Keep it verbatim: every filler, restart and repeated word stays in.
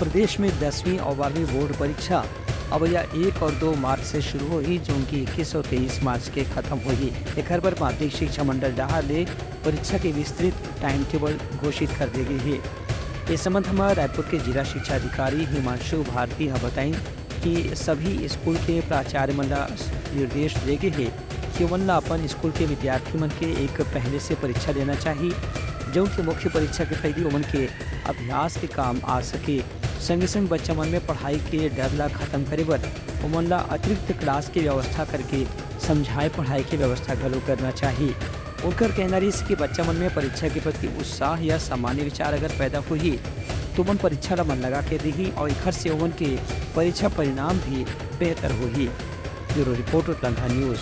प्रदेश में दसवीं और बारहवीं बोर्ड परीक्षा अवैया एक और दो मार्च से शुरू होही, जोन की इक्कीस और तेईस मार्च के खत्म होही। एखर बर माध्यमिक शिक्षा मंडल डहार ले परीक्षा के विस्तृत टाइम टेबल घोषित कर दे गे हे। इस संबंध में रायपुर के जिला शिक्षा अधिकारी हिमांशु भारती ह बताइन कि सभी स्कूल के प्राचार्य मन ला निर्देश दे गे हे कि ओमन ला अपन स्कूल के विद्यार्थी मन के एक पहले से परीक्षा लेना चाही, जउन के मुख्य परीक्षा के पहली ओमन के अभ्यास के काम आ सके। संगे संग बच्चा मन में पढ़ाई के डर ला खत्म करे बर ओमन ला अतिरिक्त क्लास के व्यवस्था करके समझाए पढ़ाई के व्यवस्था घलो करना चाही। उनकर कहना रहिस कि बच्चा मन में परीक्षा के प्रति उत्साह या सामान्य विचार अगर पैदा होही, तो ओमन परीक्षा ला मन लगा के देही और एखर से ओमन के परीक्षा परिणाम भी बेहतर होही। Bureau report, Lanka news.